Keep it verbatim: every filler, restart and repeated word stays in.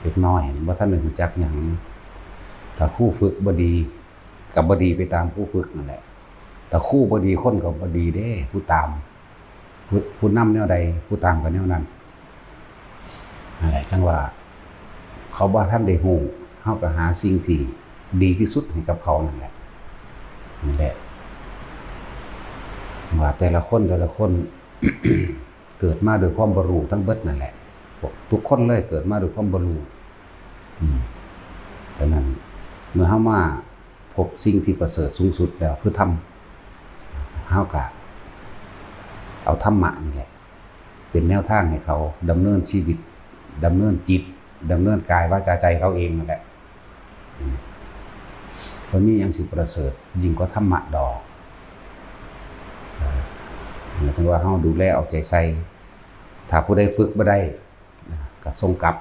เด็กน้อยบ่ทันได้รู้จักหยัง ถ้าครูฝึกบ่ดี ก็บ่ดีไปตามครูฝึกนั่นแหละ ถ้าครูบ่ดีคนก็บ่ดีเด้ ผู้ตาม ผู้ ผู้นำแนวใด ผู้ตามก็แนวนั้น นั่นแหละ จั่งว่า เขาบ่ทันได้รู้ เฮาก็หาสิ่งที่ดีที่สุดให้กับเขานั่นแหละ นั่นแหละ ว่าแต่ละคนแต่ละคน เกิดมาด้วยความบ่รู้ทั้งเบิดนั่นแหละ ทุกคนเลยเกิดมาด้วยความบ่รู้ อืม ฉะนั้น เมื่อเฮามาพบสิ่งที่ประเสริฐสูงสุดแล้วคือธรรม เฮาก็เอาธรรมะนี่แหละ เป็นแนวทางให้เขาดำเนินชีวิต ดำเนินจิต ดำเนินกายวาจาใจเขาเองนั่นแหละ อืม บ่มีหยังสิประเสริฐยิ่งกว่าธรรมะดอก เออ หมายถึงว่าเฮาดูแลเอาใจใส่ ถ้าผู้ใดฝึกบ่ได้ ก็ส่งกลับ